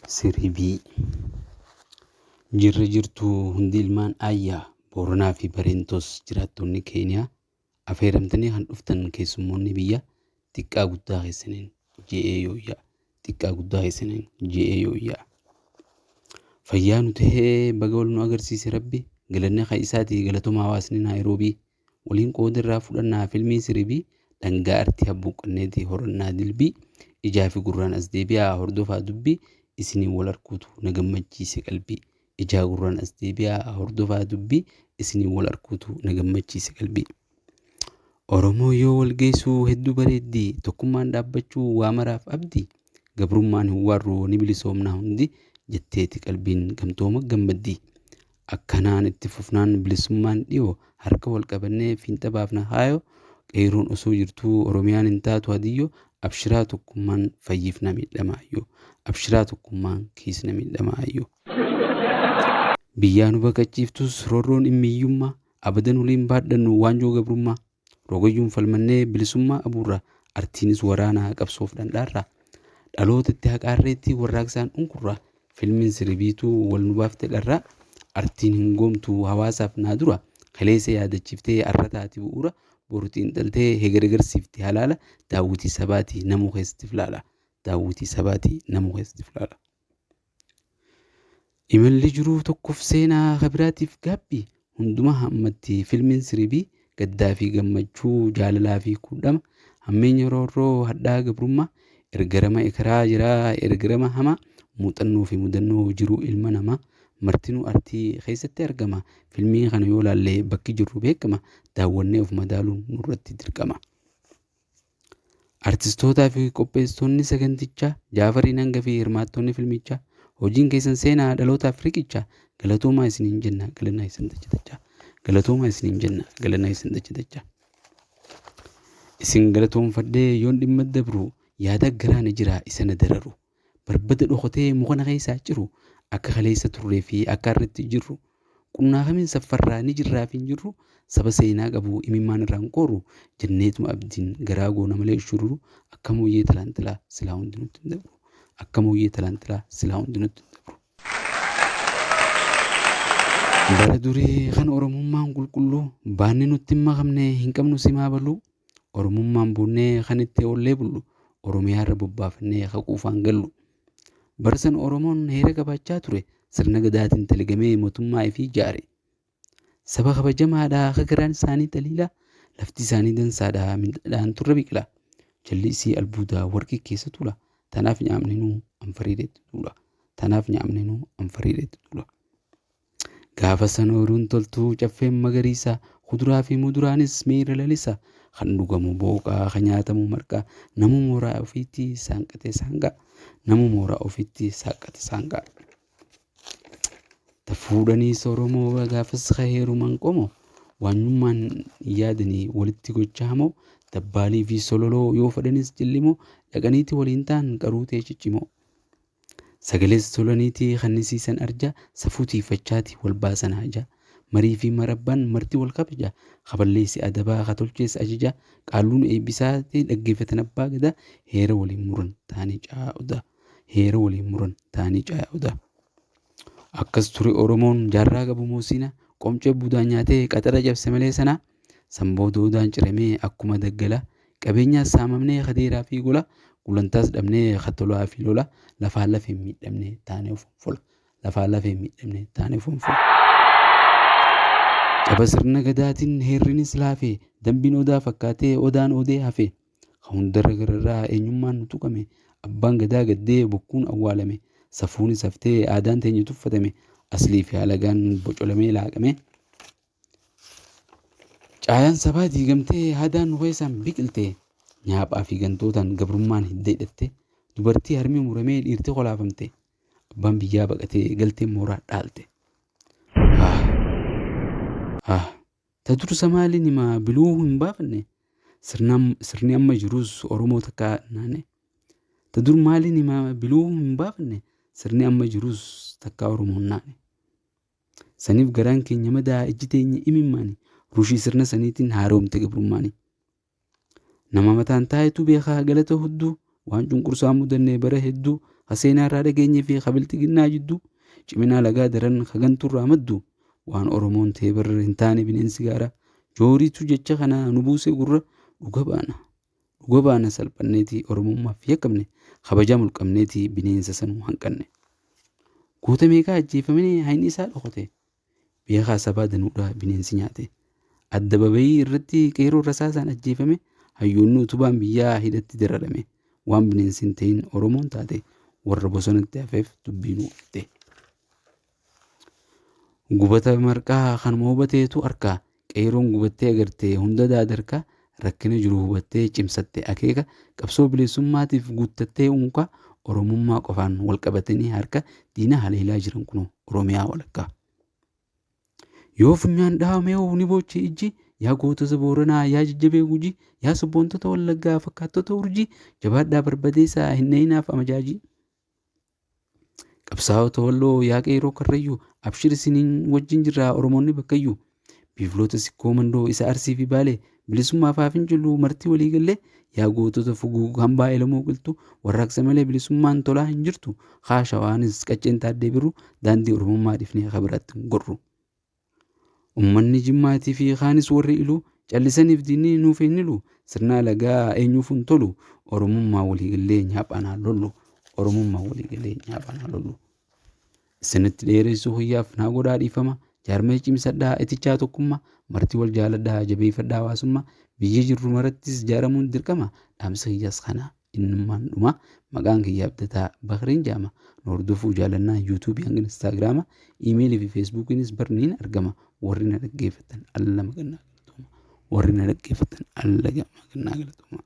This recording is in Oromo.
Sirbii. Jirra jirtuu hundi ilmaan aayyaa Booranaa fi Bareentoos jiraattonni Keeniyaa afeeramtanii kan dhuftan keessummoonni biyya xiqqaa guddaa keessaniin je'ee yooyyaa xiqqaa guddaa keessaniin je'ee yooyyaa. Fayyaa nu tahee baga wal nu agarsiise rabbi galanni kan isaatii galatoomaa hawaasni Naayiroobii waliin qooda irraa fudhannaa filmii sirbii dhangaa artii habbuuqqanneeti horannaa dilbii ijaa fi gurraan as deebi'aa hordofaa dubbii isiniin wal arkuutu na gammachiise qalbii ijaa gurraan as deebi'aa hordofaa dubbii isiniin wal arkuutu na gammachiise qalbii. Oromoo yoo wal geessuu hedduu bareeddii tokkummaan dhaabbachuu waa maraaf abdii gabrummaan hin waarru ni bilisoomnaa hundi jetteeti qalbiin gamtooma gammaddii. Akkanaan itti fufnaan bilisummaan dhiyoo harka wal qabannee fiinxa baafna haayoo qeeroon osoo jirtuu Oromiyaan hin taatu hadiyyoo abshiraa tokkummaan fayyifna miidhamaayyoo abshiraa tokkummaan kiisna miidhamaayyoo. Biyyaa nu baqachiiftus roorroon immiyyummaa abadan waliin baadhannu waanjoo gabrummaa rogayyuun falmannee bilisummaa abuurra artiinis waraanaa qabsoof dhandhaarra dhaloota itti haqaarreetti warraaqsaan unkurra filmiin sirbiituu wal nu baafte dharraa artiin hin goomtu hawaasaaf naa dura kaleessa yaadachiiftee arra taati bu'uura boru xiinxaltee hegere garsiifti halaala daawwitii sabaati namuu keessatti filaala daawwitii sabaati namuu keessatti filaala. Imalli jiruu tokkoof seenaa kabiraatiif gaabbii hunduma hammatti filmiin sirbii gaddaa fi gammachuu jaalalaa fi kudhama hammeenya roorroo hadhaa gabrummaa ergarama ekeraa jiraa ergarama hamaa muuxannoo fi mudannoo jiruu ilma namaa martinuu artii keessatti argama filmii kana yoo laalle bakki jirru beekama daawwannee of madaaluun nurratti dirqama. Artistootaa fi qopheessitoonni sagantichaa Jaafariin hanga fi hirmaattonni filmichaa hojiin keessan seenaa dhalootaaf riqicha galatoomaa isiniin jenna galanaa isin dachatachaa galatoomaa isiniin jenna galanaa isin dachatachaa. Isin galatoonfadhee yoon dhimma dabru yaada garaa na jira isa na dararu barbada dhokatee muka na keessaa ciru akka kaleessa turree fi akka irratti jirru qunnaa kamiin saffarraa ni jirraa fi hin jirru saba seenaa qabu imimmaan irraan qooru jenneetuma abdiin garaa goona malee shururu akka mooyyee talaantilaa silaa hundi nutti hin dabru akka mooyyee talaantilaa silaa hundi nutti hin dabru. Bara durii kan Oromummaan qulqulluu baanni nutti hin makamne hin qabnu simaa baluu Oromummaan boonnee kan itti oollee bullu Oromiyaa irra bobbaafannee haquufaan gallu. Bara san Oromoon heera qabaachaa ture sirna gadaatiin taligamee mootummaa ifii ijaare. Saba kabajamaadha akka garaan isaanii xaliila lafti isaanii dansaadha midhaan turre biqila. Jalli isii albuudaa warqii keessa tula. Tanaaf nyaamninuu anfariideetti tuula. Tanaaf nyaamninuu anfariideetti tuula. Gaafa san ooyiruun toltuu caffeen magariisa kuduraa fi muduraanis miira lalisa kan dhugamu booqaa kan nyaatamu marqaa namu mooraa ofiitti saanqatee saanqaa namu mooraa ofiitti saaqate saanqaa. Ta fuudhaniis Oromoo gaafas heeruman qomoo waanyummaan yaadanii walitti gochaa hamoo dabbaalii fi sololoo yoo fedhanis cillimoo dhaqaniiti waliin ta'an qaruutee ciccimoo. Sagalees tolaniitii kannisiisan arja safuu tiifachaati wal baasan haja marii fi marabbaan marti wal kabaja kaballeessi adabaa katolchees ajaja qaalluun eebbisaati dhaggeeffatan abbaa gadaa heera waliin muran taanii caayaa odaa heera waliin muran taanii caayaa odaa. Akkas ture Oromoon jaarraa qabu moosina qomcee budaan nyaatee qaxara cabse malee sana sanbooda odaan ciramee akkuma daggala qabeenyaas saamamnee kadeeraa fi gola gulantaas dhabnee katolaa fi lola lafaa lafee miidhamnee taanee of fola lafaa lafee miidhamnee taanee of fola. Caba sirna gadaatiin heerrinis laafee dambiin odaa fakkaatee odaan odee hafe hundarra gararraa eenyummaan nu tuqame abbaan gadaa gaddee bokkuun awwaalame safuunis haftee aadaan teenya tuffatame aslii fi alagaan bocolamee laaqame. Caayaan sabaa diigamtee aadaan nu keessaan biqilte nyaaphaa fi gantootaan gabrummaan hidda hidhatte dubartii harmi muramee dhiirti kolaafamte abbaan biyyaa baqatee galtee mooraa dhaalte. Ta dursa maaliin himaa biluu hin baafanne sirni amma jirus Oromoo takka naanne. Ta dur maaliin himaa biluu hin baafanne sirni amma jirus takka Oromoon naanne. Saniif garaan keenya madaa ijji teenya imimmaani rushii sirna saniitiin haaromte gabrummaani. Nama mataan taayetu beekaa galata hudduu waan cunqursaa mudannee bara hedduu Ka seenaa irraa dhageenyee fi ka bilxiginnaa jidduu ciminaa lagaa daran ka ganturraa maddu waan Oromoon ta'e barra hin taane bineensi gaaraa jooriitu jecha kana nu buusee gurra dhuga baana. Dhuga baana salphanneetii Oromummaaf yakkamne kabajaa mulqamneetii bineensa sanuu hanqanne. Goota meeqaa ajjeefamee hayni isaa dhokote. Beekaa sabaa danuudhaa bineensi nyaate. Adda babayii irratti qeeroo rasaasaan ajjeefame hayyoonni utubaan biyyaa hidhatti dararame. Waan bineensi hin ta'in Oromoon taate warra bosonatti hafeef dubbiin uffite. Gubata marqaa kanuma hubateetu arka qeeroon gubattee agartee hunda daadarka rakkina jiru hubattee cimsatte akeeka qabsoo bilisummaatiif guuttattee unka Oromummaa qofaan wal qabatanii harka diina haleelaa jiran kunoo Oromiyaa walakkaa. Yoo funyaan dhahamee ni boochi ijji yaa gootota Booranaa yaa jajjabee Gujii yaa sabboontota Wallaggaa fakkaattota Urjii jabaadhaa barbadeessaa hin na'inaaf amajaajii. Qabsaa'ota Walloo yaa qeeroo Karrayyuu abshir isiniin wajjin jirraa Oromoonni bakkayyuu. Biifloota Sikkoo Mandoo isa Arsii fi Baalee bilisummaaf haa fincilu marti walii gallee yaa gootota fuguu hambaa Elamoo qilxuu warraaqsa malee bilisummaan tolaa hin jirtu haa shawaanis qacceen taaddee birru daandii Oromummaa dhiifnee akka biraatti hin gorru. Uummanni Jimmaatii fi kaanis warri iluu callisaniif diinni nuuf hin ilu sirna alagaa eenyuuf hin tolu Oromummaa walii gallee nyaaphaan haa lollu Oromummaa walii gallee nyaaphaan haa lollu. Isinitti dheeressuu hiyyaaf naa godhaa dhiifama jaarmee cimsadhaa itichaa tokkummaa marti wal jaaladhaa jabeeffadhaa hawaasummaa biyya jirru marattis ijaaramuun dirqama dhaamsa kiyyaas kana innummaan dhuma maqaan kiyya Abdataa Bakriin jedhama nu hordofuu jaalannaa yuutuubii hanga instaagiraama iimeelii fi feesbuukiinis barniin argama warri na dhaggeeffatan alla maqannaa galatooma warri na dhaggeeffatan alla maqannaa galatooma.